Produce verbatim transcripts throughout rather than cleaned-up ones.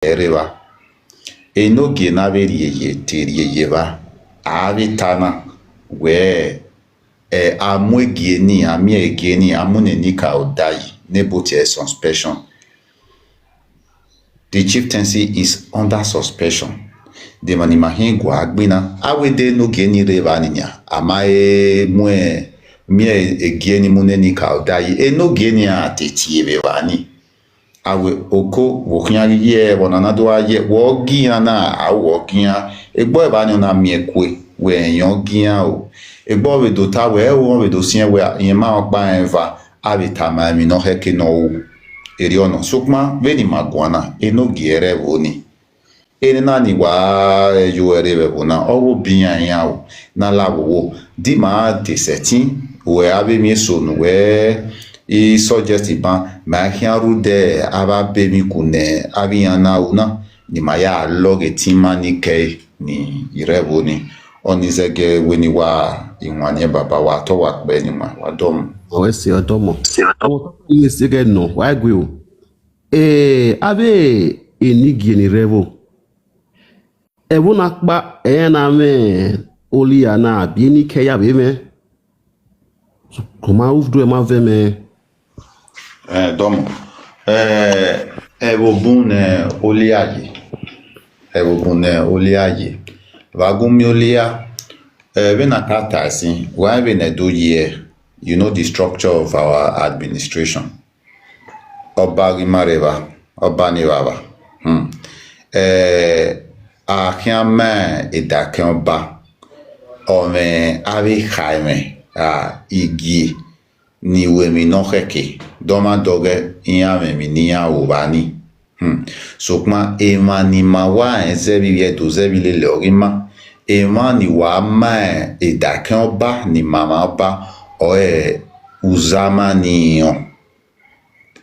ẹre evba. Enogie na vbe rhieye te rhieye evba, a vbe ta na wẹẹ, ẹ, a mu egie ni, a miẹn egie ni, a mu ne eni ka odai ne ebo tie suspension. The chieftaincy is under suspension. De emwa ni ma khian gua gbinna, a wẹ de enogie ni rre evba ni nian, a ma he mu, miẹn egie ni mu ne eni ka odai, enogie ni a te tie vbe evba ni. A wẹ oko vbe okhian ghi ye, ẹvbo na na do gha ye, wẹ ọ gi iran na, a wẹ ọ gi iran. Egbe evba ni ọ na miẹn kue, wẹ irẹn ọ gi iran o. Egbe ọ vbe do ta wẹ, ẹo, ọ vbe do siẹn wẹ, irẹn ma ọkpa rẹn eva, a vbe tama emwi ne ọ khẹke ne ọ ru. Erriọ nọ, sokpan vbene ima guan na, enogie rre ẹvbo ni. Enena ni wa yo ẹre vbe ẹvbo na, ọ vbe obi iran iran o, ne a la vbe owo. De ima te sẹtin, wẹ avbe emwi eso ne uwẹ i suggest ban, ma khian rhunmwuda avbe abemwi ku ne avbe iran na ru na, ne ima ya lọghe etin ima ni kẹe ni rre ẹvbo ni. Ọni zẹgiẹ wẹ ne I wa iwinna baba, wa tọ wa kpẹ ne ima, wa dọmọ. Ọ wẹ sẹ ọdọmọ. Ọmọ, I sẹ ghẹ nọ, wa gue o. Eh, avbe enogie ni rre ẹvbo. Ẹvbo na kpa, ẹ i na mwẹ olia na, abi eni kẹe ya vbe mwẹ. Ọ ma ru do, ẹ ma vẹ mẹ. Eh, dọmọ. Eh, ẹvbo bun ne olia ye. Ẹvbo bun ne olia ye. Vbe a gu miẹn olia, eh, vbene a ka ta ẹsin, wa vbene do ye, you know the structure of our administration. Ọba ghi ma rre evba, ọba ni vbe evba. Hmm. Eh, a khian ma edakẹn ọba, ọ mwẹ avbe ekhaemwẹ, a, igie ni ru emwi ne ọ khẹke, dọmwadẹ ọghẹ, iran mwẹ emwi ne iran ru vba ni. Hmm. Sokpan emwa ni ma wa rẹn zẹ vbe ivbi Ẹdo, zẹ vbe ilele ọghe ima, emwa ni wa ma edakẹn ọba ni ma emwa ọba, ọre Uzamaniyon.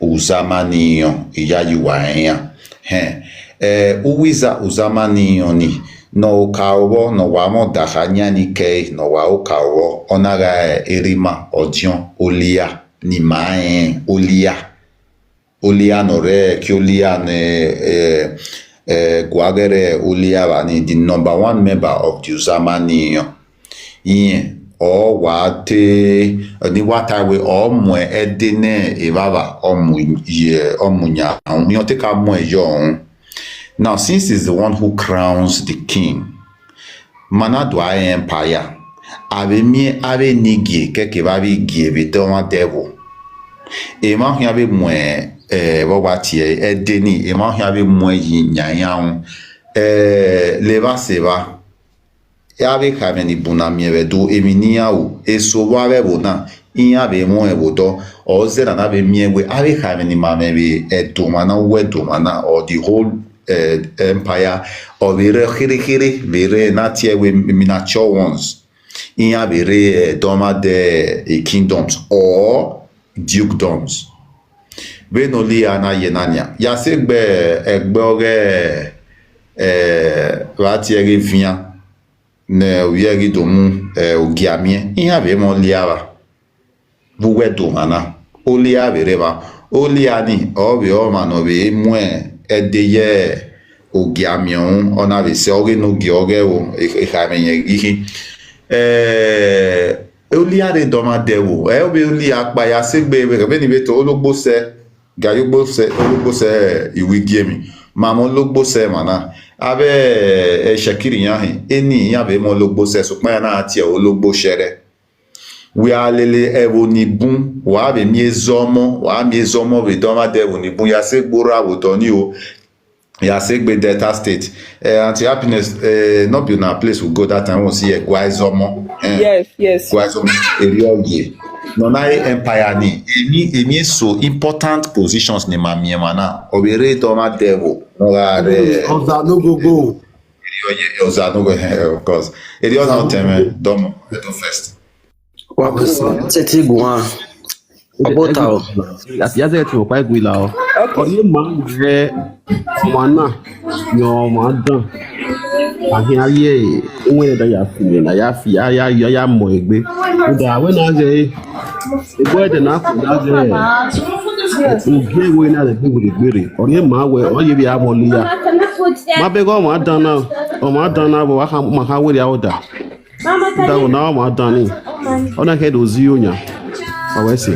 Uzamaniyon, iyayi uwa rẹn iran. Hẹn, eh, uwu iza Uzamaniyon ni, ne ọ ka vbọ, ne ọ wa mwẹ ọdakha yan ni kẹe, ne ọ wa ru ka vbọ, ọ na gha re erha ima, ọdiọn, olia, ne ima rẹn olia. Olia ne ọ rre, ke olia ne, eh, eh, guaghẹ rre olia evba ni, the number one member of the Uzamaniyon. Irẹn ọ wa te, ne I wa ta wẹẹ, ọ mu ẹdẹ ne evbavba, ọ mu ye, ọ mu yan uhunmwu, irẹn ọ te ka mu ẹre yọ uhunmwu. Now, since he's the one who crowns the king, ma na do a re empire, a vbe miẹn avbe enogie kẹkẹ vbe avbe igie vbe dọmwadẹ ẹvbo. Emwa khian vbe mu, eh, vbe ọ wa tie ẹdẹ ni, emwa khian vbe mu ẹre yi yan iran uhunmwu. Eh, levba sẹ evba, avbe ekhaemwẹ ni bun na miẹn vbe Ẹdo, emwi ne iran ru, eso vbe avbe ẹvbo na, iran vbe mwẹ vbe odọ, ọ zẹ na na vbe miẹn wẹẹ avbe ekhaemwẹ ni ma mwẹ vbe Ẹdo mwa na, uwu Ẹdo mwa na, or the whole, eh, empire, ọ vbe rre kherhe kherhe, vbe rre ne a tie wẹẹ miniature ones, iran vbe rre, eh, dọmwadẹ, eh, kingdoms or dukedoms. Vbene olia na ye na nian, ya sẹ egbe, egbe ọghe, eh, vbe a tie ẹre Evian, ne ovbi ẹre ghi do mu, eh, Ogiamiẹn, iran vbe mwẹ olia evba vbe uwu Ẹdo mwa na. Olia vbe rre evba, olia ni, ọ vbe ọmwa ne ọ vbe mu ẹdẹ ye Ogiamiẹn uhunmwu, ọ na vbe sẹ ọghe ne ogie ọghe ẹvbo, e-, ekhaemwẹ yẹn ghi khin. Eh, olia rre dọmwadẹ ẹvbo, ẹ, ọ vbe olia kpa ya sẹ egbe vbe, vbene I vbe ta ologbo sẹ, ga ye ogbo sẹ, ologbo sẹ iwẹ igiemwi, ma mwẹ ologbo sẹ emwa na. Avbe, eh, Shekiri yan hin, eni iran vbe mwẹ ologbo sẹ, sokpan iran na tie ologbo shẹrẹ. Wẹ a lele ẹvbo ni bun, wa vbe miẹn Ezọmọ, wa miẹn Ezọmọ vbe dọmwadẹ ẹvbo ni bun, ya sẹ egbe orra vbe odọ ni o, ya sẹ egbe Delta State. Eh, Aunty Happiness, eh, no be una place we go that time, we see Egua Ezọmọ. Eh, yes, yes. Egua Ezọmọ, erriọ ye. Nọ na re empire ni, emwi, emwi eso important positions ne ima miẹn emwa na, ọ vbe rre dọmwadẹ ẹvbo, ne ọ gha rre. Ọza no go go. Erriọ ye, ọza no go, eh, of course. Erriọ nọ tẹmwẹ, dọmọ, Edo first. Wa bu sẹ, tete guan. Ọbọta o. Asi ya zẹgẹ te okpa egui la o. Okay. Ọ ye ma rẹ ọmwa na, yọ ọmwa dan. A khian rhie uwẹn da ya fi, da ya fi, ya, ya, ya, ya mọ egbe. Uda wẹ na ghe, egbe ẹdẹ na ku da ghe. Ugie wo na de gbe wiri gbere. Ọ rhie ma wẹ, ọ ye vbe a wọ liya. Ma be gọ ma dan na, ọ ma dan na, vbe wa kha, ma kha wiri a oda. Da wo na ọ ma dan ni. Ọ na khe do zi yo nya. Ọ wẹ se.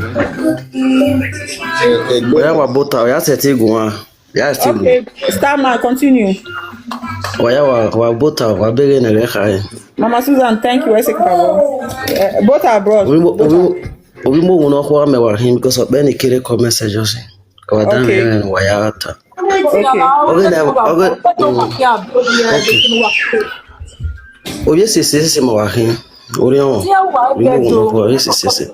Oya wa bota, oya sẹtin guan. Oya sẹtin guan. Okay, Star Man, continue. Oya wa, wa bota, wa beghe ne rẹ khae. Mama Susan, thank you. Ẹ sẹ kpabo. Eh, both are bros. Obi mo, obi mo, obi mo wuna khua mẹ wa hin because ọkpẹ ni kere comment section. Wa dan Okay. Rẹ wa ya ta. Okay. Ọghe na, ọghe, mm, okay. Ovbi esi esi ma wa khin. Orhiọn, ovbi mo wuna khua, ovbi esi esi.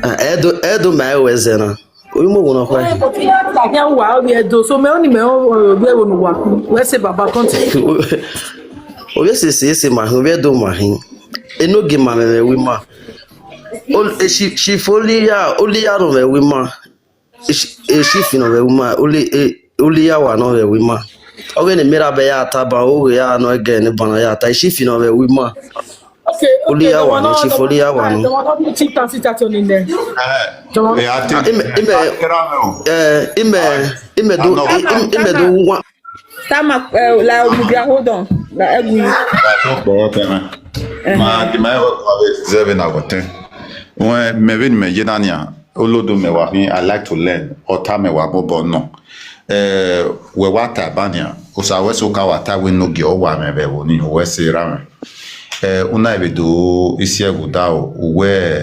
Ah, ẹ do, ẹ do ma ẹ wẹ zẹ na. Ovbi mo wuna khua. Wa ovbi Ẹdo, so mẹ ọni mẹ ovbi ẹvbo ne uwa. Wẹ sẹ baba continue. Ovbi esi esi ma hin, ovbi Ẹdo ma hin. Enogie ma mwẹ vbe ima. Ol-, e chief, chief Oliya, Oliya nọ vbe ima. E chief, e chief nọ vbe ima, Oli, e, Oliya wa nọ vbe ima. Ọghe ne mẹ ra bẹ ya ta ban, oghe ya nọ ẹgẹ ne ban ya ta, e chief nọ vbe ima. Okay, okay, Oliya wa nọ, chief Oliya wa nọ. Imẹ, imẹ, eh, imẹ, imẹ do, imẹ, imẹ do wa. Star Man, eh, la, you be hold on. La, eh, we. Kpọrọ tẹmẹ. Ma di ma ẹ vbe zẹ vbe na wọtẹn. Wẹ mẹ vbe ne mẹ ye na nian, olodo mẹ wa khin, I like to learn. Ọta mẹ wa bọbọ nọ. Eh, wẹ wa ta ba nian, osa wẹ so ka wa ta wẹ Enogie ọ wa mwẹ vbe ẹvbo ni, wẹ sẹ ra mwẹ. Eh, una vbe do isi ẹvbo da o, wẹ,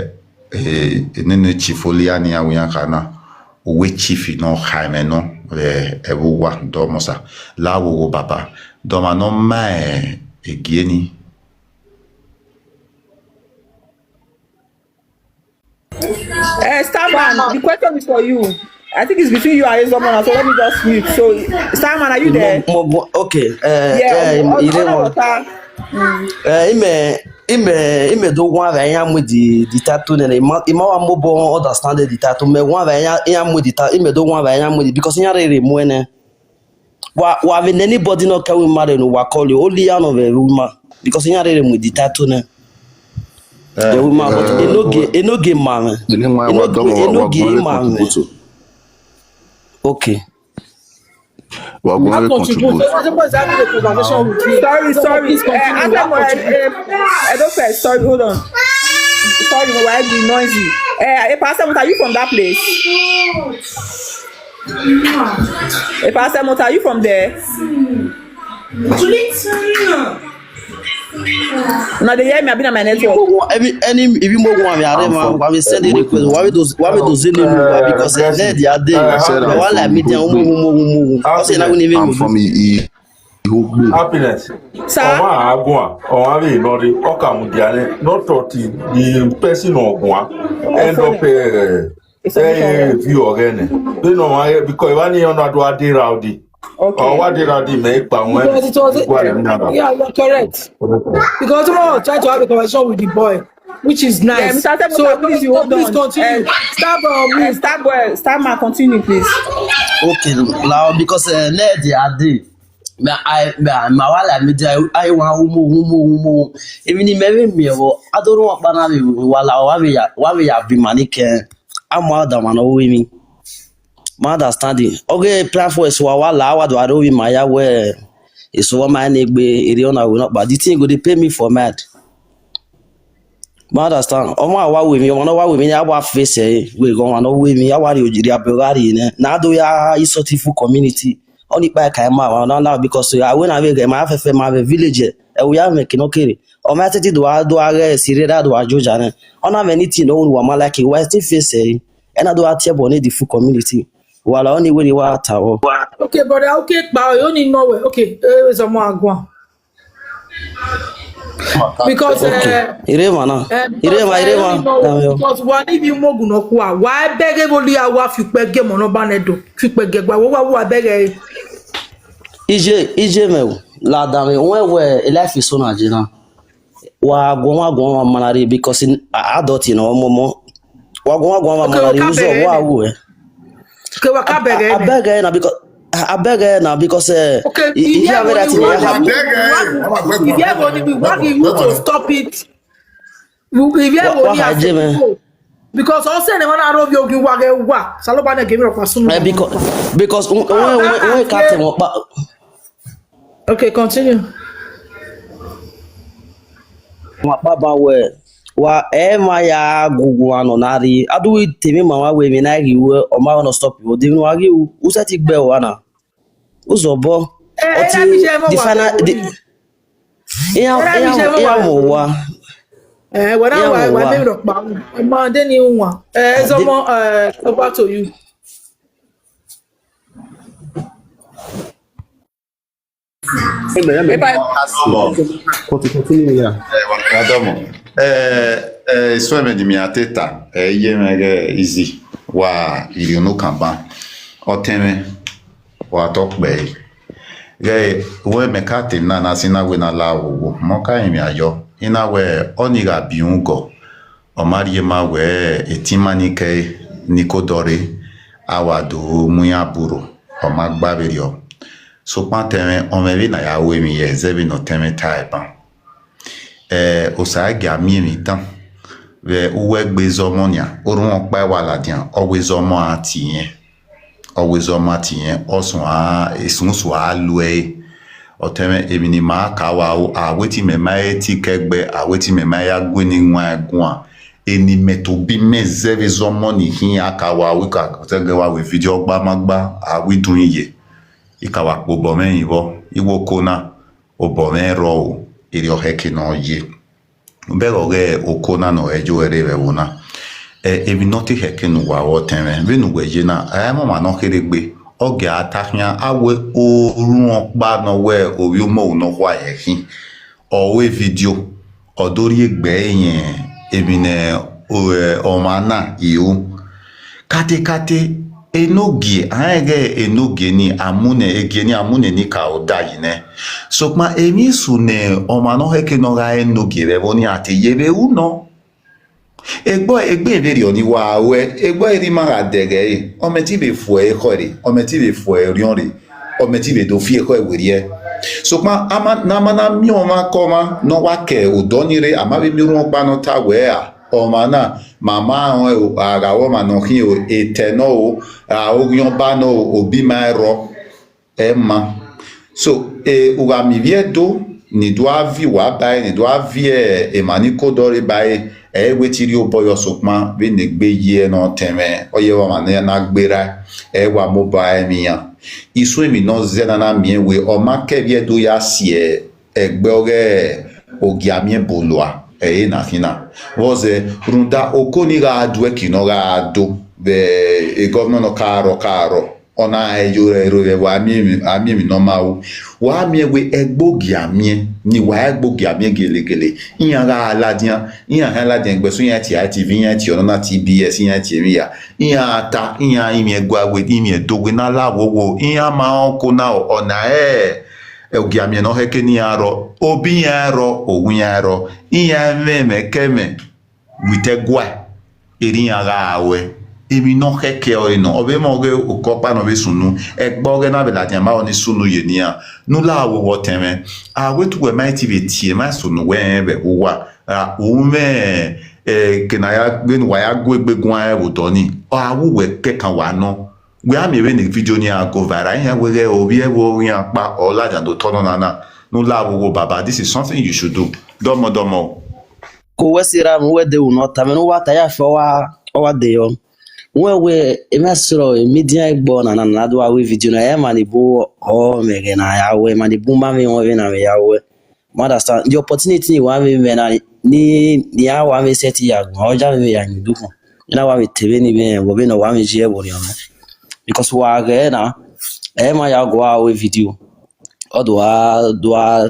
eh, nene chief Oliya nian wẹ iran kha na. Uwẹ chief nọ kha mwẹ nọ vbe ẹvbo uwa, dọmọsa, la wo wo baba, dọmọ nọ ma egie ni. Eh, Star Man, the question is for you. I think it's between you and Ezomo now, so let me just mute. So, Star Man, are you there? Mo, mo, okay. Eh, yeah, eh, mo, ire mo. Eh, imẹ, imẹ, imẹ do wan vbe iran mu the, the title nene. Ima, ima wa mobọ understand the title. Mẹ wan vbe iran, iran mu the title. Imẹ do wan vbe iran mu the, because iran rere mu ẹnẹ. Wa, wa vbe ne anybody nọ kẹ wẹ ima rẹ ne wa call, only iran nọ vbe wẹ ima, because iran rere mu the title nẹ. Vbe wẹ ima, but Enogie, Enogie ma mwẹ. Enogie, Enogie ma mwẹ. Okay. Wa gu mwẹ contribute. Sorry, sorry. Eh, Azam, eh, eh, Edo first, sorry, hold on. Sorry, my wife be noisy. Eh, eh, Pastor Mota, are you from that place? Eh, Pastor Mota, are you from there? Una dey hear me, abi na my network? Any, any, if you mo wan, we are, I'm from, wa we send the request. Wa we do, wa we do send the number because eh, they are there. Wa like me, they are mo, mo, mo, mo, mo. I say na we need. I'm from I-, I-, Ihogbe. Happiness. Sir? Ọmwa a guan, ọmwa vbe nọ rre, ọ ka mudia nẹ, ne ọ tọ ti the person ọ guan. End up, eh, eh, view ọghẹnẹ. Vbene ọmwa, because evba ni ọ na do a de rowdy. Okay. Ọ wa de rowdy mẹ ikpa wọn. Because it was, yeah, you are correct. Because someone was trying to have a conversation with the boy, which is nice. Yeah, Mister Semuta, so please, please hold on. Please continue. Eh, Star Boy, eh, please. Star Boy, Star Man, continue, please. Okay, now, because, eh, let the day. Me, I, me, I, ma wa la media, I, I want umo, umo, umo. Even if me, me, me, I don't know what bana me, wa la, wa we ya, wa we ya be money can. I'm out of man, oh, me. My understanding. Okay, plan for us, wa, wa la, wa do, I don't even my, where, it's over my neck, be, it on, I will not, but the thing go, they pay me for mad. Ma understand. Ọmwa wa wẹ emwi, ọmwa ne ọ wa wẹ emwi, a wa face ẹre. Wẹ ghe ọmwa ne ọ wẹ emwi, a wa rhie oji rhie abọ gha rhie nẹ. Na do ya insult full community. Ọni kpa ka ma wa na na because a wẹ na vbe ghe ma fẹfẹ ma vbe village. Ẹ wo ya mwẹ ke nọ kere. Ọ ma tete do a do a ghe si rre da do a joja nẹ. Ọ na mwẹ anything ne ọ wa ma like, wa still face ẹre. Ẹ na do a tie ẹbọ ne the full community. Wa la ọni wẹ ni wa ta vbọ. Okay, brother, okay, kpa, you only know where. Okay, eh, Ezomo a guan. Because, okay, eh, iremwa na. Eh, because iremwa, I iremwa only know, because wa ni vbe imogun nọ kua. Wa bẹghe vbe Oliya wa fi ukpẹ gie ọmọ ne ọ ba nẹ do. Fi ukpẹ gie gba, wa, wa, wa bẹghe. Ije, ije mẹ o. Lada mwẹ, wẹ, wẹ, life is so na je na. Wa guan, wa guan, wa ma na rre because in, a, adult na ọmọmọ. Wa guan, wa guan, wa ma na rre, uzọ wa wu, eh. Okay, wa ka bẹghe. I, I beg her now because, I, I beg her now because, eh, okay, if you have anything, we have to stop it. If you have only, I say, Because ọ sẹ ne emwa na rre ovbi ogie uwa ghẹ uwa, Osanobua nẹ gie emwi rhọkpa sunu. Eh, because, because when, when, when, when ka te wọn kpa. Okay, continue. Wọn kpa ba wẹ, wa ẹ ma ya gugu wan nọ na rri. A do te emwi ma wa wẹ emwi na ghi wẹ, ọ ma nọ stop you. De emwi wa ghi u, u sẹtin gbe wa na. Uzọbọ. Eh, ọti eh, the final, the, iran, iran, iran mọ wa. Eh, wẹ na wa, wa mẹ rhọkpa. Ma de ni wan. Eh, Zọmọ, eh, over to you. Continue, yeah. Eh, wa dọmọ. Eh, eh, iso ẹmwẹ ni mi a te ta, eh, iye mwẹ ghẹ easy. Wa iri unu kan ban. Ọtẹn mwẹ, wa tọ kpẹre. Ghẹ wẹ mẹ ka te na na si na wẹ na la wo wo, mọ ka rinmwian yọ. I na wẹ ọni gha biẹ ugọ, ọ ma rhie ma wẹ etima ni kẹ ni ko dọrre, a wa do mu iran burro, ọ ma gba vberriọ. Sokpan ọtẹn mwẹ, ọ mwẹ vbene a ya ru emwi ye ẹzẹ vbene ọtẹn mwẹ tae ban. Eh, Osa i gia miẹn emwi dan vbe uwu ẹgbe Zọmọ nian, orhunmwu ọkpa i wa ladian, ọ wẹ Zọmọ a tie irẹn, ọ wẹ Zọmọ a tie irẹn, ọ suẹn a, esunsu a lu ẹre. Ọtẹn mwẹ, emwi ne ima ka wa ru, a wẹ te imẹ ma he ti kẹgbẹ, a wẹ te imẹ ma ya gu eni wan guan. Eni mẹ tobọ imẹ zẹ vbe Zọmọ ni khin, a ka wa ru, I ka zẹgẹ wa wẹ video ọgba ma gba, a wẹ idun ye. I ka wa kpe obọ mwẹ rinmwian vbọ, I wẹ oko na, obọ mwẹ rrọọ o, erriọ hẹke ne ọ ye. Bẹghe ọghe oko na ne ọ rre yo ẹre vbe ẹvbo na. Eh, emwi ne ọ te hẹke ne uwa ru ọtẹn mwẹ, vbene uwẹ ye na, a i mwẹ ọmwa ne ọ kherhe gbe, ọ gia ta khian, a wẹ orhunmwu ọkpa ne ọ wẹ ovbi umohu ne ọ khua ye khin. Ọ ru video, ọ do rhie egbe ẹre yẹn emwi ne, eh, ọmwa na i ru. Katekate, enogie, a rẹn ghẹ enogie ni, a mu nẹ, egie ni, a mu nẹ ni ka oda yi nẹ. Sokpan emwi isu ne ọmwa ne ọ hẹke ne ọ gha re enogie vbe ẹvbo ni, a te ye vbe ru nọ. Egbe, egbe vberriọ ni wa ruẹ, egbe erha ima gha dẹghe ẹre, ọ mẹ te vbe fu ẹre ekhọe rre, ọ mẹ te vbe fu ẹre orhiọn rre, ọ mẹ te vbe do fi ekhọe werriẹ. Sokpan a ma, ne a ma na miẹn ọmwa ke ọmwa ne ọ wa ke odọ ni rre, a ma vbe miẹn orhunmwu ọkpa ne ọ ta wẹ, a, ọmwa na, mama rẹn o, a gha ru ọmwa ne ọ khian o, etẹ nọ o, a, oghian ọba nọ o, obi ma rrọọ. Ẹ ma. So, eh, u gha miẹn ivbi Ẹdo ni do a viẹ uwa ba ẹre, ni do a viẹ emwa ni ke odọ rre ba ẹre, ẹ i wẹ te rhie obọ yọ, sokpan vbene egbe ye ne ọtẹn mwẹ, ọ ye vbe ọmwa ne a na gberra, ẹ i wa mobọ ẹre mwẹ iran. Iso emwi ne ọ zẹ ne a na miẹn wẹ ọ ma ke ivbi Ẹdo ya si ẹgbẹ ọghe ogiamiẹn bolua, ẹ i re na khin na. Vbọzẹ, rhunmwuda oko ni gha do ẹki ne ọ gha do vbe e gọvnọ ne ọ ka rrọọ, ka rrọọ. Ọ na rẹn yo rẹ ro vbe wa miẹn emwi, a miẹn emwi ne ọ ma ru. Wa miẹn wẹ ẹgbe ogiamiẹn, ni wa ẹgbe ogiamiẹn gelegele. Iran gha ladian, iran hẹn ladian egbe so iran tie I T V, iran tie ọnọna T B S, iran tie emwi hia. Iran ta, iran rinmwian ẹguae, rinmwian Ẹdo wẹ ne a la wowo. Iran ma rẹn oko na, ọ na rẹn ogiamiẹn ne ọ hẹke ne iran rrọọ. Obi iran rrọọ, owa iran rrọọ. Iran mwẹ ẹmwẹ ke ẹmwẹ. Vbe te ẹguae, erha iran gha ruẹ. Emwi ne ọ khẹke ọre nọ, ọ vbe mwẹ ọghe okọ ọkpa ne ọ vbe sunu, ẹgbẹ ọghẹ na vbe ladian ma ọni sunu ye ne iran. Ne u la wowo ọtẹn mwẹ, a wẹ te uwẹ ma i te vbe tie ma sunu wẹ rẹn vbe ẹvbo uwa, ra u mwẹ, eh, eke ne a ya, vbene uwa ya gu egbe guan rẹn vbe odọ ni, ọ a wu uwẹ kẹkan wa nọ. Wẹ a miẹn vbene video ni a go viral, iran wẹ ghẹ ovbi ẹvbo iran ọkpa ọ ladian do tọ nọ nana. Ne u la wowo baba, this is something you should do. Dọmọdọmọ o. Ko wẹ sẹ ra mu wẹ de unu ọta mwẹ ne uwa ta ya fẹ ọwa, ọwa de yọ. Wẹ wẹ emwa sọrọ media ẹgbọ na na na do a wẹ video na, ẹ ma ni bu ọ mẹ ghẹ na ya wẹ, ma ni bu ma mwẹ wọn vbe na mwẹ ya wẹ. You understand? The opportunity ni wa mwẹ na ni, ni a wa mwẹ set ya gun, ọ ja mwẹ ya yin dukhun. Na wa mwẹ te vbe ni vbe, vbe ne wa mwẹ je ẹvbo riọn mwẹ. Because wa ghẹ na, ẹ ma ya go a wẹ video. Ọ do a, do a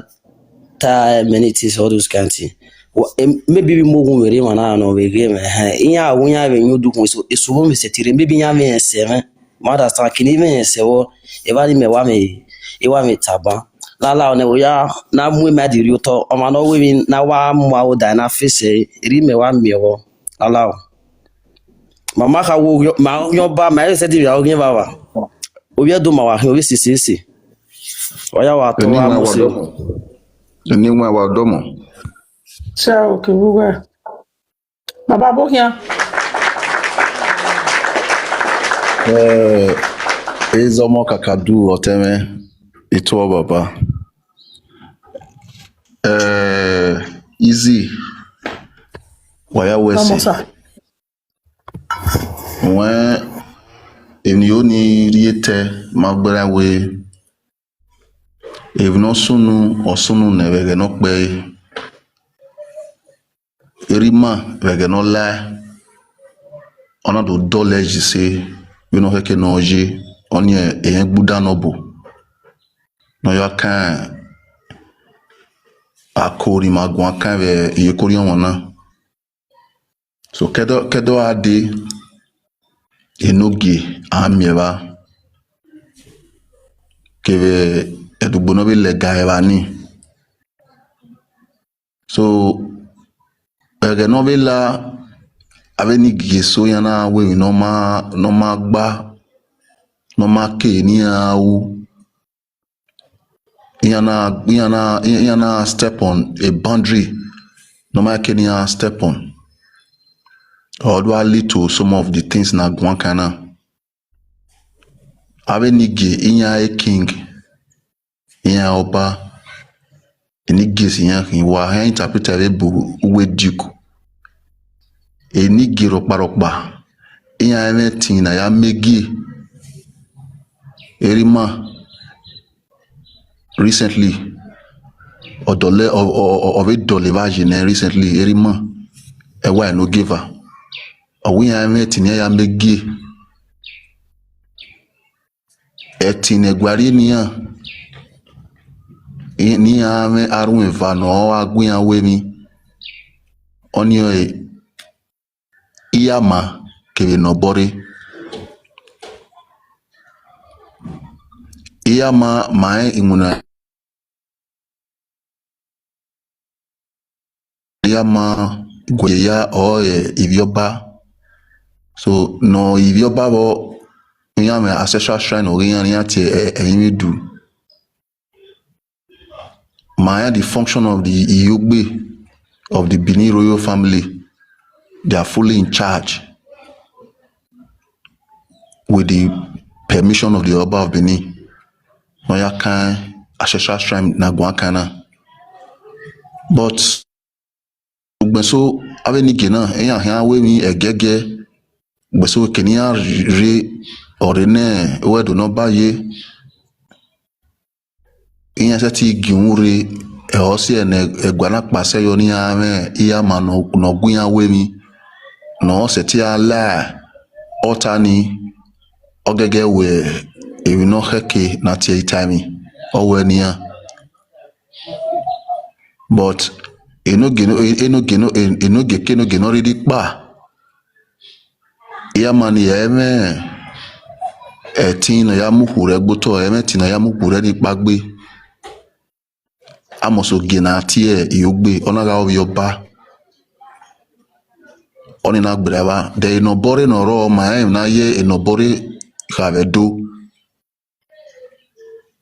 ta many things, all those kind things. Wa, em, maybe vbe imoghun vbe rre emwa na nọ vbe ghe mwẹ, ehẹn, iran awu iran vbe yin udukhun eso, eso vbe mẹ sẹtin rre, maybe iran vbe rẹn sẹ mwẹ, ma understand, kene vbe rẹn sẹ vbọ, evba ni mẹ wa mwẹ, e wa mwẹ taba. Lala ọnẹ vbe ya na mu ima di rri otọ, ọmwa ne ọ wẹ emwi na wa mu aro da na face ẹre, erriọ mẹ wa miẹn vbọ, lala o. Ma ma kha wo, ma yan ba, ma i sẹtin vbe a oghian evbavba. Ovbi Ẹdo ma wa khin, ovbi sisi esi. Wa ya wa tọ, wa mu se. Eni wan wa dọmọ. Sa oke vbe uwa. Baba bo khian. Eh, Ezọmọ Kakadu ọtẹn mwẹ, I tuẹ baba. Eh, Easy, wa ya wẹ ẹse. Wẹ, emwi ne I ho ni rhie te, ma gberra wẹẹ, emwi ne ọ sunu, ọ sunu nẹ vbe ẹghẹ ne ọ kpẹre. Erha ima vbe ẹghẹ ne ọ lae, ọ na do dọlọ ẹe ye ise, vbene ọ khẹke ne ọ ye, ọnii ẹre gbuda ne ọ bu, ne ọ ya kan ako ne ima guan kan vbe iyeke orhiọnmwẹ na. So, ke ẹdẹ, ke ẹdẹ ọ gha dee, enogie a miẹn evba, kevbe ẹdugbo ne ọ vbe lẹga evba nii. So, ẹghẹ ne ọ vbe la, avbe enigie eso iran na ru emwi ne ọ ma, ne ọ ma gba, ne ọ ma ke ne iran ru. Iran na, iran na, iran na step on a boundary ne ọ ma ke ne iran step on. Ọ do a lead to some of the things ne a guan kan na. Avbe enigie, iran e king, iran ọba, enigie si iran khin, wa hia interpret vbe bu uwu Duke. Enigie rhọkpa rhọkpa, iran mwẹ ẹtin ne a ya megie. Erha ima, recently, ọ dọlọ, ọ, ọ, ọ, ọ vbe dọlọ evba ye nẹ recently, erha ima, ẹwae ne ogieva. Ọ wẹ iran mwẹ ẹtin ne iran ya megie. Ẹtin ne ẹguae rrie ne iran, ne iran mwẹ arhuẹn eva ne ọ gha gu iran ru emwi, ọnii ọre Iyama kevbe Enọbọrre. Iyama ma rẹn iwinna, Iyama guẹ ya ọre ivbi ọba. So, ne ivbi ọba vbọ, iran mwẹ ancestral shrine ọghe iran ne iran tie ẹrinmwi du. Ma rẹn the function of the Iyogbe of the Benin royal family, they are fully in charge with the permission of the Oba of Benin. Ne ọ ya kan ancestral shrine ne a guan kan na. But ugbẹnso avbe enigie na, iran khian ru emwi ẹgiẹgiẹ, ugbẹnso eke ne iran rre, ọ rre ne uwẹ do ne ọ ba ye. Iran sẹtin gie uhunmwu rre, ẹre ọ si ẹre ne ẹguae na kpa sẹ yọ ne iran mwẹ Iyama ne ọ, ne ọ gu iran ru emwi, ne ọ sẹtin a la ọta ni, ọ gẹgẹ wẹ emwi ne ọ khẹke ne a tie ẹre tae emwi, ọ wẹ ne iran. But enogie, enogie, enogie ke enogie ne ọ rhirhi kpa, Iyama ni ẹ i mwẹ ẹtin ne ọ ya mu ukhu rẹ gbe otọ, ẹ i mwẹ ẹtin ne ọ ya mu ukhu rẹ ni kpa gbe. A must gie ne a tie Iyogbe, ọ na gha re ovbi ọba. Ọnii na gberra evba. Then Enọbọrre ne ọ rrọọ, ma rẹn emwi ne a ye Enọbọrre kha vbe Ẹdo.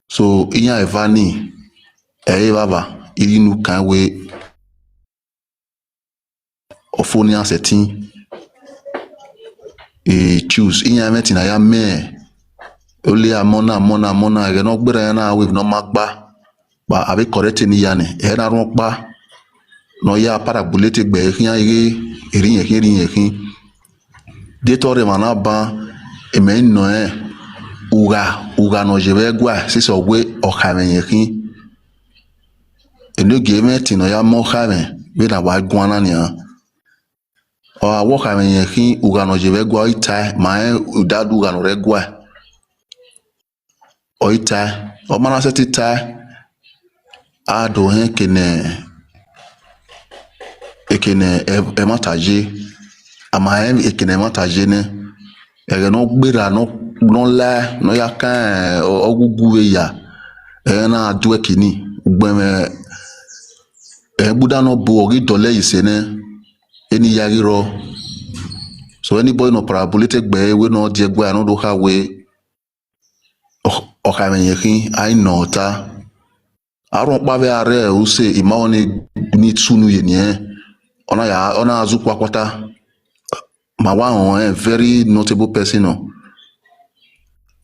So, iran eva ni, ẹ i re evbavba, I rhie unu kan wẹẹ, ọ fo ne iran sẹtin choose iran mwẹ ẹtin ne a ya mẹ, ole a mẹ ọna, mẹ ọna, mẹ ọna, ẹghẹ ne ọ gberra iran na ru emwi ne ọ ma gba, kpa a vbe correct ne iya nẹ, ẹ i na rhunmwuda ọkpa ne ọ ya parabolate egbe ẹre khian ighe erha irẹn khin, erha irẹn khin. De te ọ rre emwa na ban, mẹ i nọ rẹn, ugha, ugha ne ọ ye vbe ẹguae, sisi ọ wẹ ọkhaemwẹ irẹn khin. Enogie mwẹ ẹtin ne ọ ya mẹ ọkhaemwẹ vbene a wa guan na nian. Ọ gha wẹ ọkhaemwẹ irẹn khin, ugha ne ọ ye vbe ẹguae ọ i tae, ma rẹn idadu ugha ne ọ rre ẹguae. Ọ i tae, ọ ma na sẹtin tae, a do họn eke ne, eke ne ẹmwata ye, a ma họn eke ne ẹmwata ye nẹ, ẹghẹ ne ọ gberra ne ọ, ne ọ lae ne ọ ya kan ọghugu vbe ya, ẹghẹ na duẹ kini, ugbẹn mwẹ ẹgbuda ne ọ bu ọ ghi dọlọ ẹe ye ise nẹ, eni ya ghi rrọọ. So anybody ne ọ parabolate egbe ẹre wẹ ne ọ die ẹguae ne ọ do kha wẹ ọkhaemwẹ irẹn khin, a i nọ ọta. Arhuọnkpa vbe a rre use ima ọnii ni sunu ye eni ẹnrẹn, ọ na ya, ọ na zu kua kuata. Ma wa họn ẹn, very notable person nọ.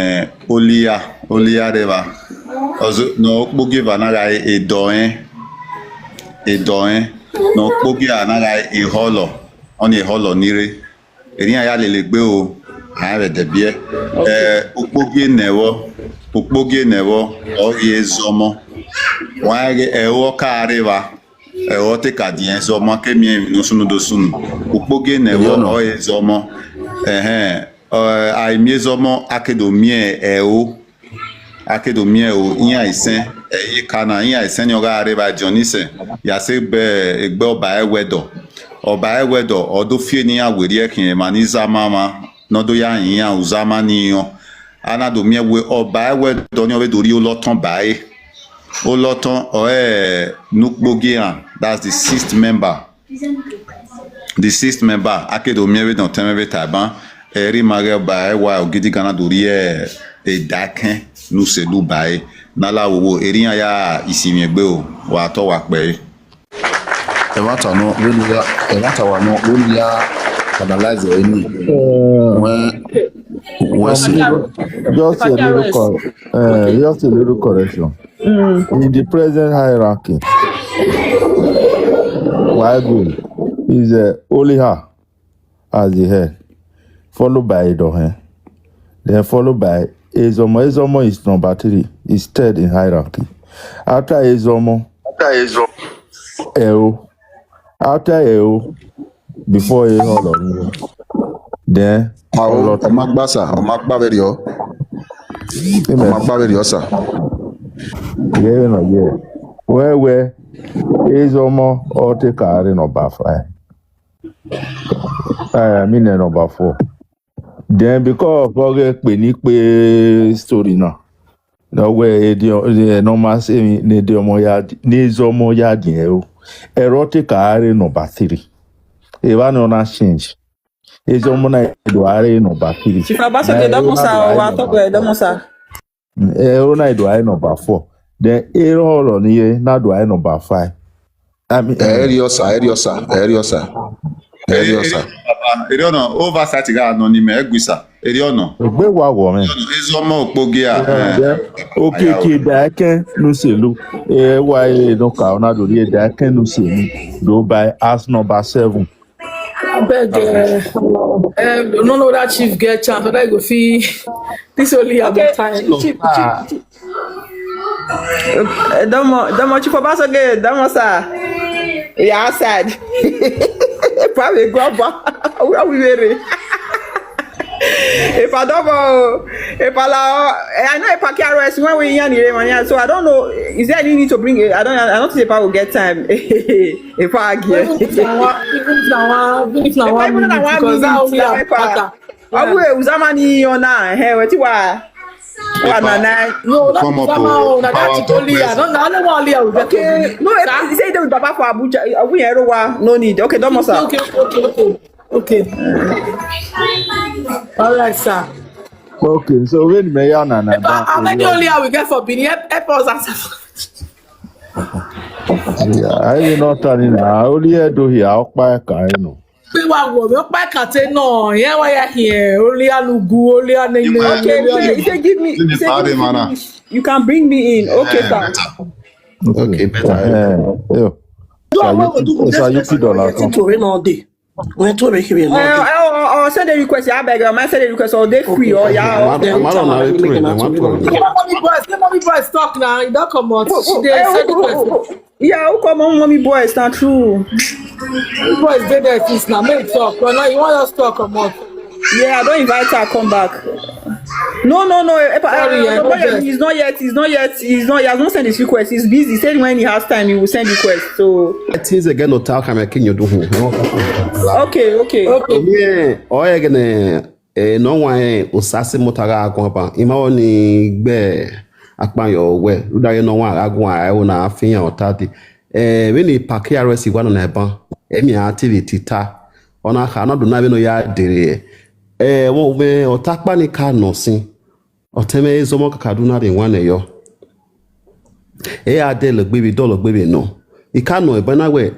eh, Olia, Olia rre evba. Ọzọ, ne ọ kpogieva na gha re Edọrẹn, Edọrẹn. Ne ọ kpogieva na gha re Ehọlọ, ọnii Ehọlọ ni rre. Erriọ iran ya lele egbe o, a rẹn vbe ẹdẹ biẹ. Eh, ukpogie ne ẹvbo, ukpogie ne ẹvbo, ọ ghi Ezọmọ. Wa rẹn ghe ẹro ọ ka rre evba, ẹro ọ te ka diẹn Ezọmọ, a ke miẹn emwi ne ọ sunu do sunu. Ukpogie ne ẹvbo, ọ re Ezọmọ. Ẹhẹn, ọ, a i miẹn Ezọmọ, a ke do miẹn ẹro. A ke do miẹn o, iran isẹn, ẹ, eka na, iran isẹn ni ọ gha rre evba Jọn Isẹn, ya sẹ egbe, egbe Ọba Ẹwẹdọ. Ọba Ẹwẹdọ, ọ do fi eni iran werriẹ khian emwa ni zama mwa, ne ọ do ya rin iran uzama ni rẹn. A na do miẹn wẹẹ Ọba Ẹwẹdọ ni ọ vbe do rhie olọtọn ba ẹre. Olọtọn ọre ne ukpogie iran, that's the sixth member. The sixth member, a ke do miẹn vbene ọtẹn mwẹ vbe ta ban, ẹre ima ghẹ ba ẹwa ogidigan na do rhie edaikẹn ne uselu ba ẹre. Ne a la wowo, erriọ iran ya isimwiegbe o, wa tọ wa kpẹre. Ẹmwata nọ vbene ya, ẹmwata wa nọ vbene ya finalize ẹre ni. Wẹ, wẹ si. Just a little cor-, uh, just a little correction. In the present hierarchy, Waigu is, uh, Oliha as the head, followed by Edọrẹn, then followed by Ezọmọ. Ezọmọ is number three, is third in hierarchy. After Ezọmọ, Ẹro. After Ẹro, before e họlọ ni. Then, Ao, ọ ma gba sa, ọ ma gba vberriọ. Ọ ma gba vberriọ sa. Ye vbe nọ ye. Wẹ wẹ, Ezọmọ ọ te ka rre number five. Eh, I mean, eh, number four. Then because ọ ghẹ kpe ni kpe story na, ọ wẹ Ede, eh, ne ọ ma sẹ emwi ne Ede ọmọ ya di, ne Ezọmọ ya diẹn ẹro, ẹre ọ te ka rre number three. Evba ne ọ na change. Ezọmọ na do a rre number three. Chief Obasogie, na ẹro na do a rre number four. Ẹro na do a rre number four. Then erhọlọ ni ye na do a rre number five. I mean, ẹ ri ọsa, ẹ ri ọsa, ẹ ri ọsa, ẹ ri ọsa. Eri ọnọ, oversight gha nọ ni mẹ ẹ gui sa. Eri ọnọ. Egbe wa wọ mwẹ. Ezọmọ okpogia. Okiekie da ẹkẹn ne uselu. Ẹ wa e nọ ka ọ na do rhie da ẹkẹn ne uselu. Do by as number seven. Abeg, uh, um, no know that chief get chance, whether he go fit this only have time. Chief, chief, chief. Uh, Domo, Domo, Chief Obasogie, Domo, sir. Yeah, outside. Probably go up. Where we were? If I don't know, if I allow, I know if I carry when we yan here, so I don't know. Is there any need to bring it? I don't. I don't think if I will get time. If I get. Even if na one, even if na one, even if na one minute, because that only have matter. Awe, Uzama ni yo na. Hey, what you are? What na na? No, not Uzama. Oh, na that only. I don't know. I don't know only. Okay. No, he say they with Baba for Abuja. We here wa no need. Okay, don't sir. Okay, okay, okay, okay. Okay. All right, sir. Okay, so when me ya na na. How many only we get for Benin? Help, help us answer. Yeah, I will not tell you now. Only I do here. I'll buy a car, you know. Pe wa wo mi, ọkpa kate nọ, yẹn wa ya hiẹn, only anugu, only anene. Okay, okay, he say give me, he say give me finish. You can bring me in. Okay, sir. Okay, better. Eh, yo. Do I want to do this? Sir, you fit dollar come. To rain all day. When to make it. Oh, oh, oh, send a request. I beg, I send a request. Or they free, or yeah. Mommy boys, mommy boys talk now. You don't come out. They send request. Yeah, who come on, mommy boys? Not true. Mommy boys dey there since now. Make talk. Well, now you want us talk about. Yeah, I don't invite her come back. No, no, no. Sorry, he's not yet. He's not yet. He's not. He has not sent his request. He's busy. He said when he has time, he will send request. So. Things again no talk. I'm a king. You do who? Okay, okay. Okay. Yeah. Oh, again. Eh, ne ọ wanrẹn Osase Mota gha guan ban, I ma vbọ ni gbe akpanyọ wẹ, rhunmwuda ghe ne ọ wanrẹn gha guan ẹvbo na fi yan ọta dee. Eh, vbene Park R S wa nọ na ban, emwi a te vbe tita, ọ na kha na do na vbene ọ ya dere. Eh, vbe ọta ọkpa ni ka nọ sin, ọtẹn mwẹ Ezọmọ kaka do na rre wan nẹ yọ. E a dẹ lọgbe vbe dọ lọgbe vbe nọ. I ka nọ ẹban na wẹ,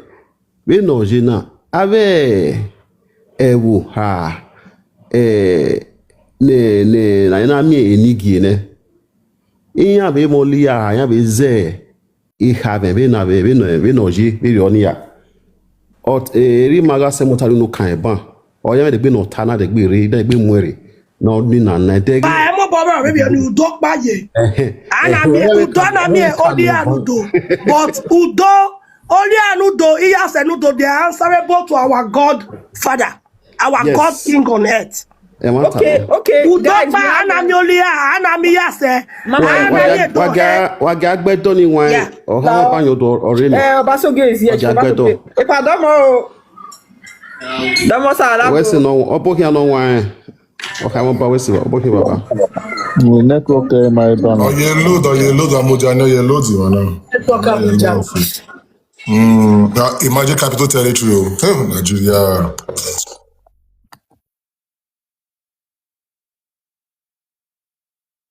vbene ọ ye na, avbe ẹvbo ha, eh, ne, ne, na, na miẹn enigie nẹ. Iran vbe mwẹ ọlọ iran, iran vbe zẹ ikhavẹ vbene, vbene, vbene ọ ye vberriọ nii ra. Ọ, eh, erha ima gha sẹ ẹmwata rhie unu kan ẹban. Ọ ya mwẹ degbe ne ọ ta na degbe rre, degbe mu ẹre. Ne ọ ni na na degbe. Ba ẹmwẹ obọ mwẹ ọvbe vbiẹ ni udo kpa ye. Ẹhẹn. A na miẹn udo, a na miẹn ọlọ iran ne udo. But udo, ọlọ iran ne udo, iyasẹ ne udo, they are answerable to our God Father, our God King on earth. Ẹmwata. Okay, okay. Udo kpa, a na miẹn ọlọ iran, a na miẹn iyasẹ. Wa, wa, wa, wa gha gbẹdọ ni wan. Yeah. Ọ ha ba yan odọ ọre nọ. Eh, Obasogie is here. Wa gha gbẹdọ. Epa dọmọ o. Dọmọ sa la. Wẹ se nọ, ọ bọ khian nọ wan. Ọ kha wọn ba wẹ se, ọ bọ khian baba. Network, eh, my bad. Ọ ye load, ọ ye load, Amuja ni ọ ye load wan na. Network Abuja. Mm, na, imagine Capital Territory o. Hey, Nigeria.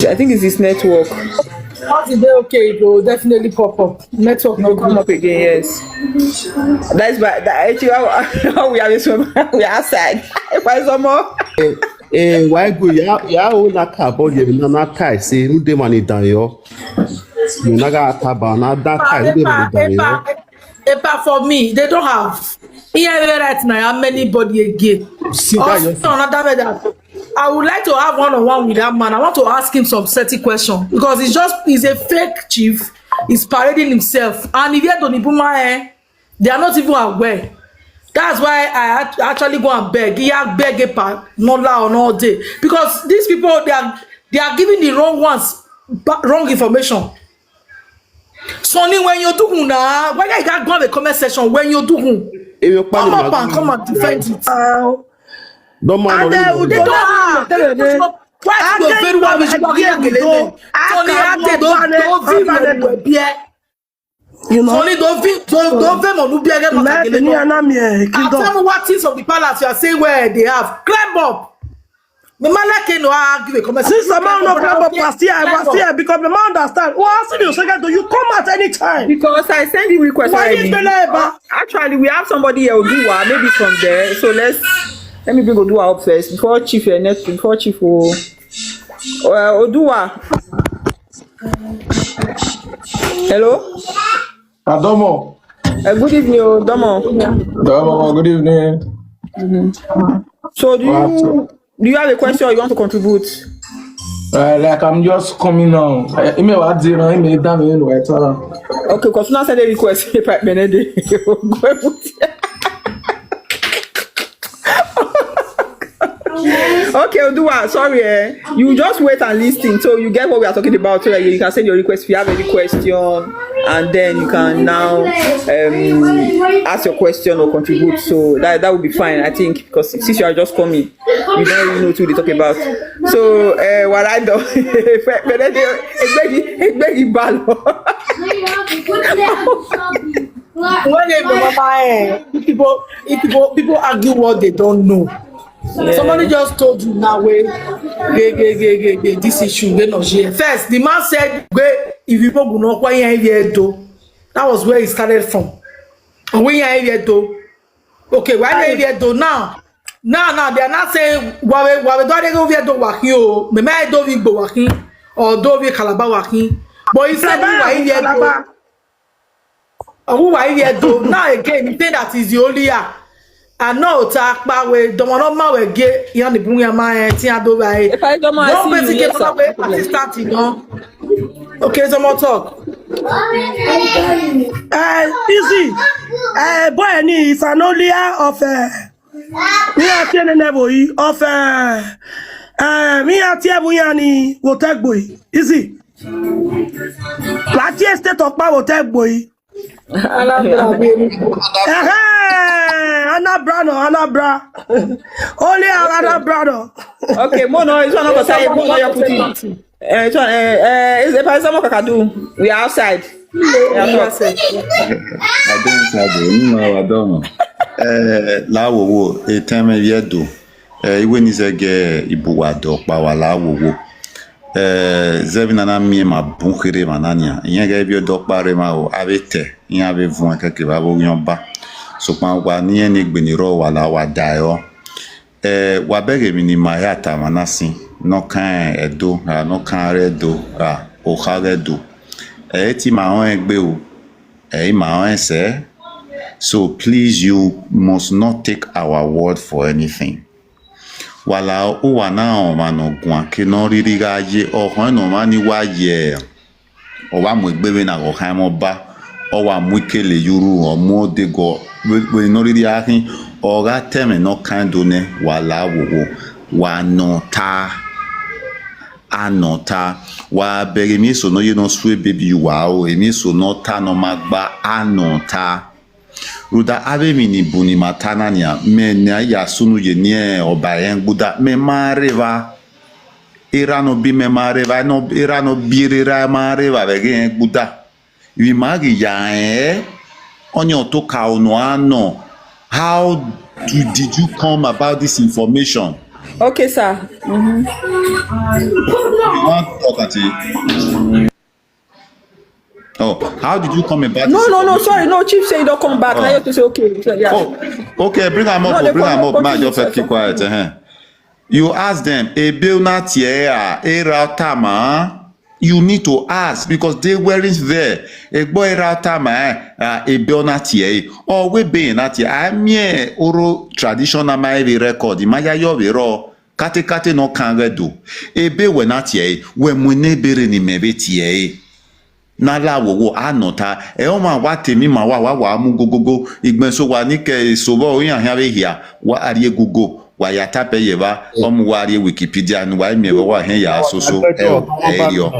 I think it's his network. Once e dey okay, it will definitely pop up. Network no come up again, yes. That's why that, actually, how, how we are, we are outside. If I saw more. Eh, eh, why go? Ya, ya, o na ka ball ye na na kai say no dey money down yo. You na ga ta ba na da kai no dey money down yo. Epa, for me, they don't have. Here right now, how many body again? See, also, another way that I would like to have one on one with that man. I want to ask him some certain question because he's just, he's a fake chief. He's parading himself. And if you don't even mind, they are not even aware. That's why I act- actually go and beg. He had beg a pa no la or no day, because these people, they are they are giving the wrong ones ba- wrong information. Sonny, when you do now, why you got go on the comment section when you do? Come up and come and defend it. Dọmọ, and they will they don't have why you very well. Sonny, I did don't don't feel my beer. You know? Sonny, don't feel don't don't feel my beer. Mẹ ni ana mi, eh, I kingdom. Tell me what things of the palace you are saying where they have. Climb up. Me ma like no argue a comment. Since the man no climb up, was here, was here because the man understand. Well, I see you second, do you come at any time? Because I send you request Why you already. Believe, ah? Actually, we have somebody here, Oduwa, maybe from there. So let's let me bring Oduwa up first before Chief uh, next before Chief. Oh, uh, Oduwa. Hello. Adomo. Uh, good evening, Odomo. Adomo, good evening. So do you do you have a question or you want to contribute? Uh, like I'm just coming now. Uh, ime wa di ran ime da mi no eta. Okay, cause una send a request. If I benede. Okay, Oduwa, sorry, eh. You just wait and listen, so you get what we are talking about, so that you can send your request if you have any question, and then you can now um, ask your question or contribute. So that that will be fine, I think, because since you are just coming, you don't really know what they talk about. So, uh, what I do, egbegi egbegi balo. When they know, eh, people, people, people argue what they don't know. Yeah. Somebody just told you now, wait, gay, gay, gay, gay, gay, this issue, we not here. First, the man said, "Wait, if you go no, why you here do?" That was where he started from. And we here do. Okay, why you here do now? Now, now they are not saying why we why we don't go here do wahi o. Me me do we go wahi or do we Calabar wahi. But he said why here do. Who why here do now again? He said that is the only year. I know ta kpa we don't want no man we get yan the bunya man ti ado right. If I don't mind, don't see you basically later. Assistant, you know. Okay, some more talk. Uh, easy. Uh, boy, ni is an only year of uh, me a tie ne nebo yi of uh, uh, me a tie bu yan ni wo te gbo yi. Easy. La tie state of power wo te gbo yi. Anambra, baby. Ehe, Anambra no, Anambra. Only Anambra no. Okay, mo no, it's one of the side, mo no, you put it. Eh, it's one, eh, eh, it's a person more kakadu. We are outside. We are outside. I don't know, you know, I don't know. Eh, la wo wo, e time ye do. Eh, iwe ni zẹ gie ibuwa dọ kpa wa la wo wo. Eh, zẹ vbe na na miẹn ma bun kherhe emwa na nian. Irẹn ghẹ vbe ọdọ kpa rre emwa o, avbe etẹ, iran vbe vuọn kẹkẹ vbe avbe oghian ọba. Sokpan wa ne irẹn ne egbe ni rrọọ wa la wa da ẹre. Eh, wa bẹghe emwi ne ima hia ta emwa na sin, ne ọ kan Ẹdo, ra ne ọ kan rre Ẹdo, ra okha ghe Ẹdo. Ẹ i te ima rẹn egbe o, ẹ i ma rẹn sẹ. So please, you must not take our word for anything. Wa la uwa na rẹn ọmwa ne ọ guan ke ne ọ rhirhi gha ye, ọ khọn ne ọmwa ni wa ye, ọ wa mu egbe vbe na ghe ọ khan ẹmwẹ ọba, ọ wa mu ikele ye urhu, ọ mu odego, vbe ne ọ rhirhi gha khin, ọ gha ta ẹmwẹ ne ọ kan do nẹ, wa la wowo, wa nọ ta, a nọ ta, wa bẹghe emwi eso ne ọ ye ne ọ su ebebi ye uwa o, emwi eso ne ọ ta ne ọ ma gba, a nọ ta. Rhunmwuda avbe emwi ni bun ni ma ta na nian, mẹ ne a ya sunu ye eni ọba ẹre gbuda, mẹ ma rre evba. Erha ne ọ bi mẹ ma rre evba, erha ne ọ bi erha ma rre evba vbe ẹghẹ ẹre gbuda. Vbe ima ghi ya rẹn, ọni ọ to ka unu a nọ. How do, did you come about this information? Okay, sir. Mm-hmm. You want to talk at it? Oh, how did you come about No, this no, no, information? Sorry. No, Chief say he don't come back. Oh. I have to say, okay. So, yeah. Oh, okay, bring am up, No, oh, they bring am come up. Man, continue, just sir, keep quiet. Uh-huh. You ask them, ebe una tie a, era tama? You need to ask because they weren't there. Egbo era tama, eh, ah, ebe una tie. Or we be na tie. I mean, oral tradition na my every record. Imaya yo vbe ro. Kate kate no kan ghe do. Ebe wẹ na tie, wẹ mu ne ebe rre ne imẹ vbe tie. Ne a la wowo, a nọ ta, ẹ ọmwa wa te emwi ma wa, wa, wa mu gogogo, igbẹnso wa ni ke eso vbe iran khian vbe hia, wa rrie Google, wa ya type ye evba, ọ mu wa rrie Wikipedia ne uwa i miẹn vbe wa hẹn ya soso, ẹ o, ẹ i rriọ.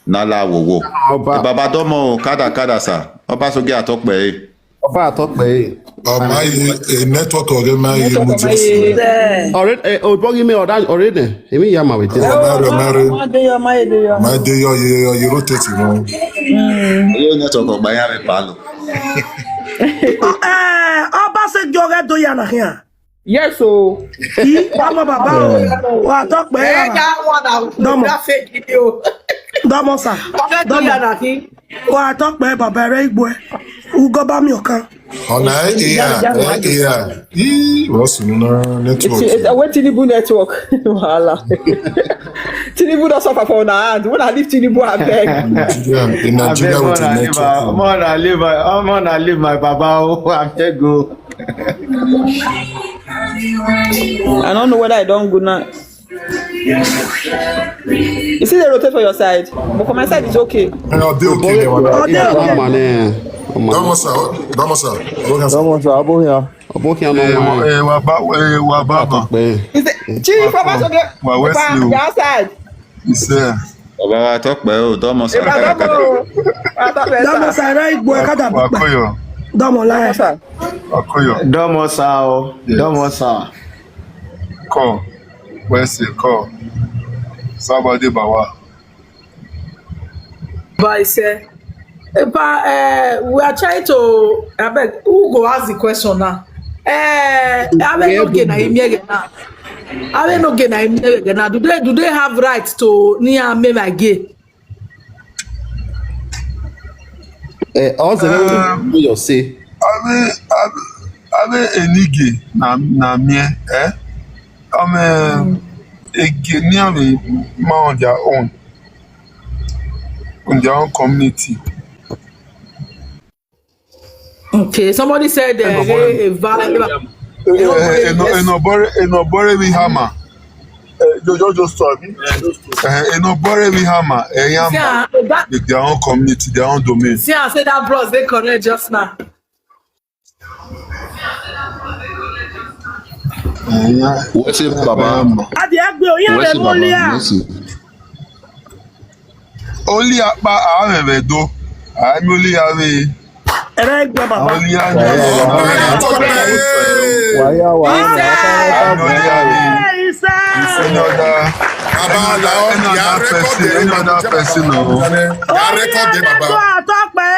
Ne a la wowo. Ọba. Baba dọmọ o, kada, kada sa, Ọbasogie Atọkpẹ ẹre. Ọba Atọkpẹ ẹre. Ọ ma ye, e network ọghe ma ye mu diọ si. Ọre, eh, obọ ghi mẹ ọre, ọre nẹ, emwi ya ma vbe dia. Ọ ma rre, ọ ma rre. Ma de yọ, ma ye de yọ. Ma de yọ, ye, ye, ye rotate nọ. Ye network ọgba ya vbe palo. Eh, Ọbasogie ọghe do ya na khian. Yes o. I, ọmọ baba o. Wa tọkpẹ. Ẹ ya wa na. Dọmọ. That fake video. Dọmọ sa. Ọghe do ya na khian. Wa tọkpẹ baba rẹ igbo ẹ. Ugọba miọnkan. Ọna ẹ ya, ẹ ya. Ii, what's the network? It's, it's a Tinubu network. Wahala. Tinubu don suffer for una hand. Una leave Tinubu, abeg. Nigeria, in Nigeria with the network. More na leave, more na leave my baba o, abeg o. I don't know whether I don go now. You see the rotate for your side? But for my side, it's okay. Ẹ, ọ dị okay, ọ dị okay. Dọmọ sa, dọmọ sa. Dọmọ sa, abọ hia. Ọbọ hia nọ. Ẹ, wa ba, ẹ, wa ba ba. Is the chief, wa ba so wa we si o. Your side. Is there? Ọba wa tọkpẹ o, dọmọ sa. Ẹ ba dọmọ o. Dọmọ sa, ra igbo ẹ kada wa koyo. Dọmọ la. Dọmọ sa. Wa koyo. Dọmọ sa o. Yes. Dọmọ sa. Call. Where's the call? Somebody bawa. But I say, but uh, we are trying to, I beg, who go ask the question now? Eh, I beg no get na him here now. I beg no get na him here now. Do they, do they have right to near me my gay? Eh, also, um, you say. I mean, I mean, I mean, enige na na me, eh? I mean, ege ni ame ma on their own, on their own community. Okay, somebody said uh, a value. Enobore, Enobore with hammer. Uh, just, just, just stop. Uh, Enobore with hammer. Uh, hammer. With their own community, their own domain. See, I said that bros, they correct just now. What's it, Baba? Adi agbe oyan vbe molia. Oli akpa a mwẹ vbe do. A mi oli ya vbe. Ẹrẹ gbe baba. Oli ya ni. Wa ya wa. A mi oli ya vbe. Ise. Ise ni ọda. Baba, la o, ya record the person, ya record the baba. Atọkpẹ.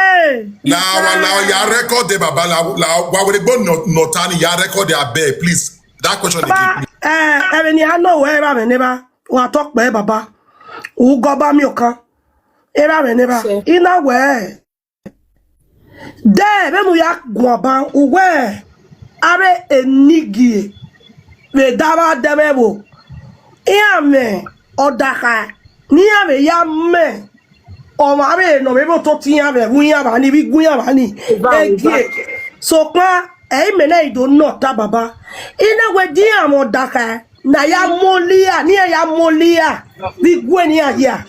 La wa la ya record the baba, la wa were gbo nọ ta ni ya record the, abeg, please. That question they give me. Eh, ẹvbo ne a nọ wẹ erha mwẹ ne evba, wa tọ kpẹ baba. U gọ ba miẹn okan. Erha mwẹ ne evba. I na wẹ. De vbene u ya guan ban, u wẹ avbe enigie vbe da vbe adẹmwẹ ẹvbo. Iran mwẹ ọdakha ne iran vbe ya mẹ ọmwa vbe ne ọ vbe vbe ototọ iran vbe ẹvbo iran vba ni, vbe igue iran vba ni. Egie. Sokpan, ẹ i mẹ ne ẹ i do nọ ta baba. I na wẹ de iran mwẹ ọdakha ne a ya mu oliya, ne iran ya mu oliya vbe igue ne iran hia.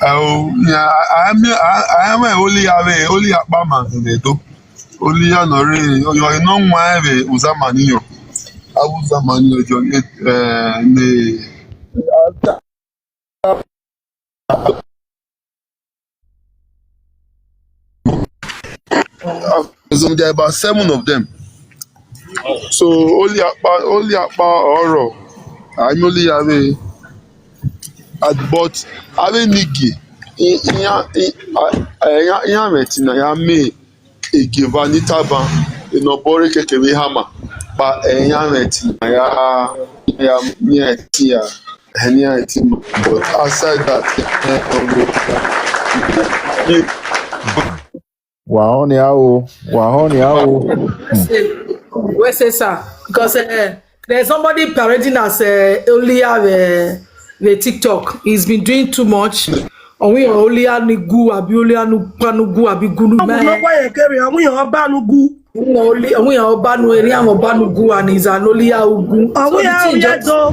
Ao, a, a, a, a mwẹ oliya vbe, oliya kpa ma vbe do. Oliya ne ọ rre, ọ, ọ, ne ọ wan vbe uzamani yọ. Avbe uzamani yọ, eh, ne, there are about seven of them. So, oliya kpa, oliya kpa ọrọ, a mwẹ oliya vbe, but avbe enigie, i, i, i, a, a, iran, iran mwẹ ẹtin ne a ya mẹ egie eva ni taba, Enobore keke vbe hammer, kpa iran mwẹ ẹtin ne a ya, ya mẹ ẹtin ya, iran ẹtin ma. But aside that, eh, Wa họn nia o, wa họn nia o. Wẹ sẹ, wẹ sẹ, sir, because uh, there's somebody parading as uh, oliya vbe, vbe TikTok. He's been doing too much. Ọ wẹ oliya ni gu, abi oliya ni pa ni gu, abi gu ni mẹ. Ọmọ wẹ ye kere, ọ wẹ ọba ni gu. Ọ wẹ ọba ni, erian ọba ni gu, and he's an oliya ugu. Ọ wẹ ya do.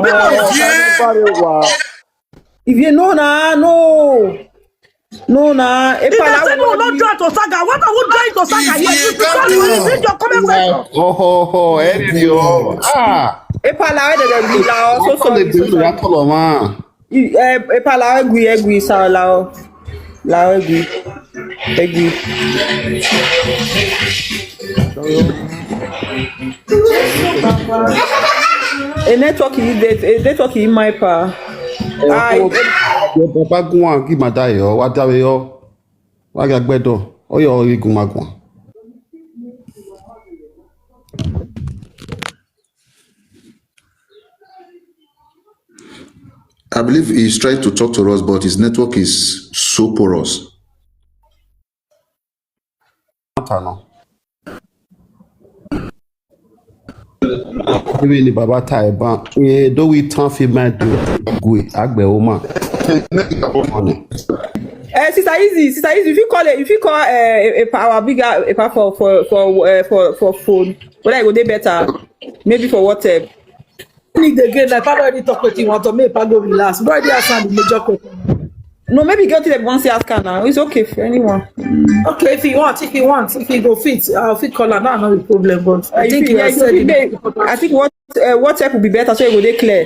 Ivie, no na, no. No na, If Epa they la say no, no join to saga, what are we join to saga? Yes, if you don't, you read your comment section. Oh, ho, ho, ẹ ri o. Ah. Epa la, where they be la, so sorry, so sorry. I, eh, Epa la, egui, egui, sa la o. La o, egui. Egui. A network yi de, a network yi ma Epa. Ai. Papa guan gi ma da yo, wa da vbe yo. Wa ga gbẹdọ, ọ yọ ghi gun ma guan. I believe he's trying to talk to us, but his network is so porous. Matter now. Even the Baba Taiban, we do we turn fi mind do we agbe woman. Eh, Sister Easy, Sister Easy, if you call it, if you call uh, a, a power bigger, a power for for for uh, for for phone, whether it go dey better, maybe for WhatsApp. Need again, like, Father already talk wetin he want to make Pago relax. Bro, dey ask am the major question. No, maybe get it once he ask her now. It's okay for anyone. Okay, if he want, if he want, if he go fit, I'll fit call her. That's not a problem. But I think you have said it. I think what uh, WhatsApp would be better so it would dey clear.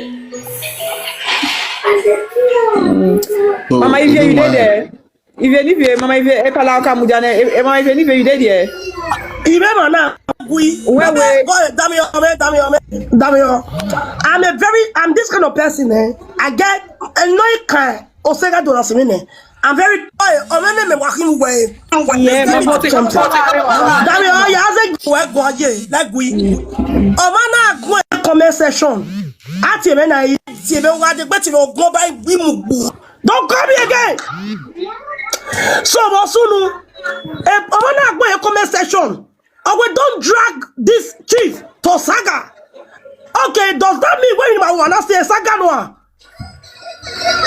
Mm. Mama, if you dey there, if you if you, Mama, if you, Epa la ka mudia ne, eh, Mama, if you if you dey there. Ibe ma na gui. Where, where? Go, Damian, Damian, Damian. I'm a very, I'm this kind of person, eh. I get annoyed kind. Osega do na simi ne. I'm very, oh, oh, me, me, me, wa him way. Yeah, but Damian, oh, yeah, I say, we go, yeah, like we. Oh, man, I go comment section. Ati me na, ti me wa de, but you go by we mu. Don't call me again. So, but soon, eh, oh, man, I go comment section. And we don't drag this chief to saga. Okay, does that mean when you want to say saga no?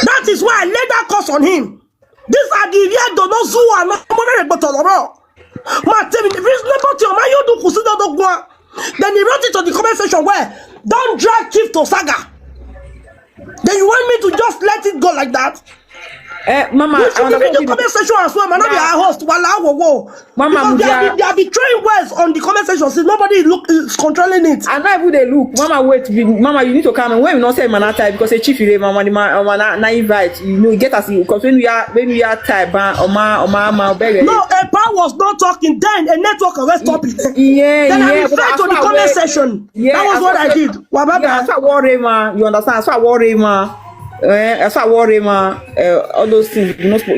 That is why I laid that curse on him. These are the real Donozu and Omoneregbotoloro. Ma tell me, if it's not about your man, you do kusi do do gua. Then he wrote it on the comment section where, "Don't drag chief to saga." Then you want me to just let it go like that? Eh, Mama, you should be in the comment section as well, man. Not be our host. Wala wo wo. Mama, because they are, they are betraying words on the comment section since nobody look is controlling it. I not even dey look. Mama, wait, Mama, you need to come. And when we not say man that time because a chief, you Mama, the man, Mama, na invite. You know, get us because when we are when we are time, Oma, Oma, Oma, beg. No, a power was not talking. Then a network arrest stop it. Yeah, then I replied to the comment section. Yeah, that was what I did. Wa baba. Yeah, that's what worry, man. You understand? That's what worry, man. Eh, that's what worry, man. Uh, all those things, you know,